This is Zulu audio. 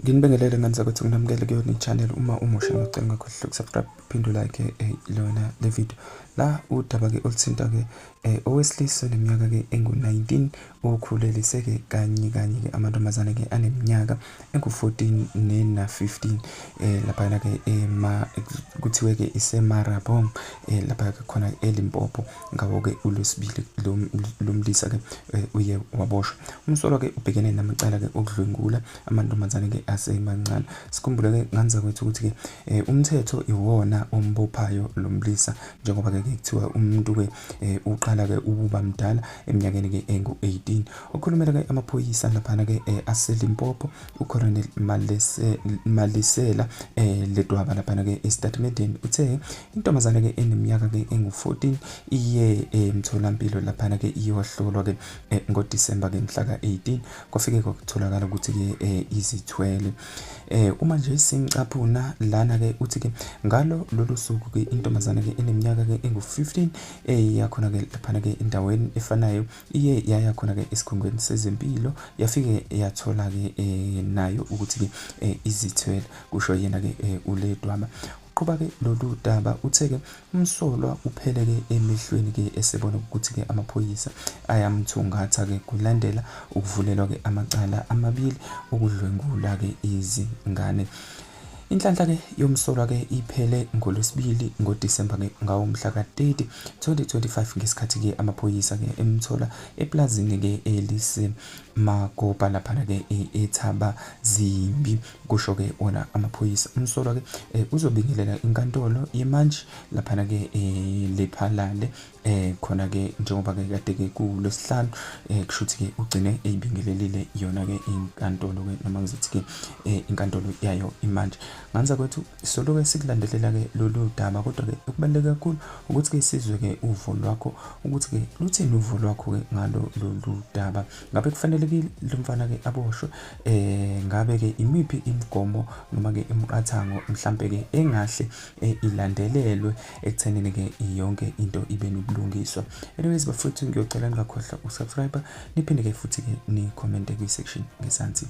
Nginibingelele ngane zakwethu, nginamukele kuyona i-channel. Uma umusha ngicela ungakhohlwa ukusubscribe, uphinde ulike lona le video. La udaba-ke oluthinta-ke owesilisa oneminyaka-ke engu-19 okhulelise-ke kanye kanye-ke amantombazane-ke aneminyaka engu-14 nena-15 laphayana-ke kuthiwe-ke iseMarapong lapha-ke khona eLimpopo. Ngawo-ke uLwesibili lo mlisa-ke uye waboshwa. Umsolwa-ke ubhekene namacala-ke okudlwengula amantombazane-ke asemancane. Sikhumbule-ke ngane zakwethu ukuthi-ke umthetho iwona ombophayo lo mlisa, njengoba-ke kuthiwa umuntu-ke uqala-ke ukuba mdala eminyakeni-ke engu-18. Okhulumela-ke amaphoyisa laphana-ke aseLimpopo, uColonel Malisela Ledwaba laphana-ke esitatimendeni uthe intombazane-ke eneminyaka-ke engu-14 iye emtholampilo laphana-ke iyohlolwa-ke ngoDisemba-ke mhla ka-18, kwafike kwatholakala ukuthi-ke izithwele. Uma nje simcaphuna lana-ke uthi-ke ngalo lolu suku-ke intombazane-ke eneminyaka-ke engu-15 yakhona-ke laphana-ke endaweni efanayo iye yaya khona-ke esikhungweni sezempilo, yafike yathola-ke nayo ukuthi-ke izithwele, kusho yena-ke uLedwaba. Uqhuba-ke lolu daba uthe-ke umsolwa upheleke emehlweni-ke esebona ukuthi-ke amaphoyisa ayamthungatha-ke kulandela ukuvulelwa-ke amacala amabili okudlwengula-ke izingane. Inhlanhla-ke yomsolwa-ke iphele ngoLwesibili ngoDisemba-ke ngawo mhla ka-30 2025 ngesikhathi-ke amaphoyisa-ke emthola epulazini-ke eliseMagopa laphana-ke eThabazimbi, kusho-ke wona amaphoyisa. Umsolwa-ke uzobingelela inkantolo yemantshi laphana-ke Lephalale khona-ke njengoba-ke kade-ke kuLwesihlanu, kusho ukuthi-ke ugcine eyibingelelile yona-ke inkantolo-ke, noma ngizothi-ke inkantolo yayo imantshi. Ngane zakwethu, soloke sikulandelela-ke lolu daba, kodwa-ke okubaluleke kakhulu ukuthi-ke sizwe-ke uvo lwakho, ukuthi-ke luthini uvo lwakho-ke ngalo lolu daba. Ngabe kufanelekile lo mfana-ke aboshwe? Ngabe-ke imiphi imigomo noma-ke imiqathango mhlampe-ke engahle ilandelelwe ekuthenini-ke yonke into ibe nobulungiswa? Anyways bafowethu, ngiyocela ningakhohlwa ukusubscribe, niphinde-ke futhi-ke ni-commente kwi-section ngezansi.